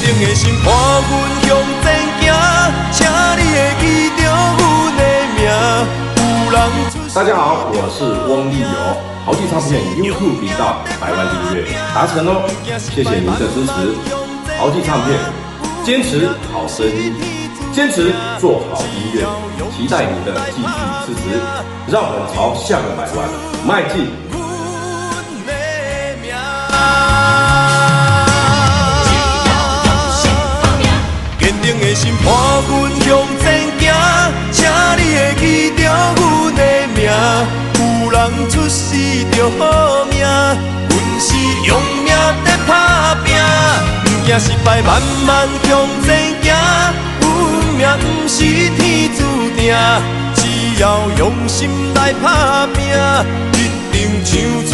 定的心伴阮向前行，請你會記著阮的名。有人出大家好，我是翁立友，豪記唱片 YouTube 頻道100萬訂閱達成哦，謝謝您的支持。豪記唱片堅持好聲音，堅持做好音樂，期待您的繼續支持，讓我們朝下個百萬邁進。阮的名。只要用心打拼。堅定的心伴阮向前行，請你會記著阮的名。有人出世著好命，阮是用命在打拚，毋驚失敗，慢慢向前行。運命毋是天注定，只要用心來打拚，一定唱出。